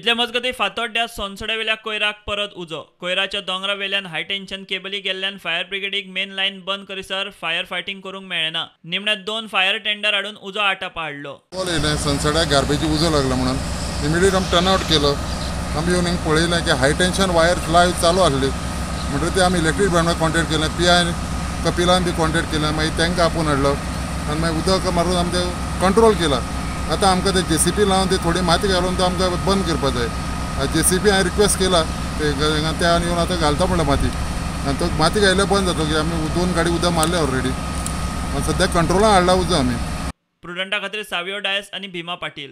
इतले मजगतीं फातोड्ड्या सोनसड्यावेल्या कोयराक परत उजो. कोयराच्या दोंगरा वेल्यान हाय टेन्शन केबली गेल्ल्यान फायर ब्रिगेडीक मेन लायन बंद करीसर फायर फायटींग करूंक मेळ्ळें ना. निमणे 2 फायर टेंडर हाडून उजो आटापा हाडलो. कॉल येयलें सनसड्याक गार्बेजी उजो लागला म्हणून इमिडिएट आमी टर्न आवट केलो. आमी येवन हिंगा पळयलें की हाय टेन्शन वायर लायव्ह चालू आसली म्हणटकीर ते आमी इलेक्ट्रीक डिपार्टमेंटाक कॉन्टेक्ट केलें, पी I कपिलान बी कॉन्टेक्ट केलें, मागीर तांकां आपोवन हाडलो आनी मागीर उदक मारून आमी तें कंट्रोल केलां. आतां आमकां ते जेसीबी लावन ते थोडी माती घालून तो आमकां बंद करपा जाय. जेसीबी हांवें रिक्वेस्ट केला ते ते येवन आतां घालता म्हणल्यार माती आनी तो माती घायल्यार बंद जातलो की आमी 2 गाडी उदक मारले ऑलरेडी आनी सद्याक कंट्रोलान हाडला उजो आमी. प्रुडंटा खातीर सावियो डायस आनी भीमा पाटील.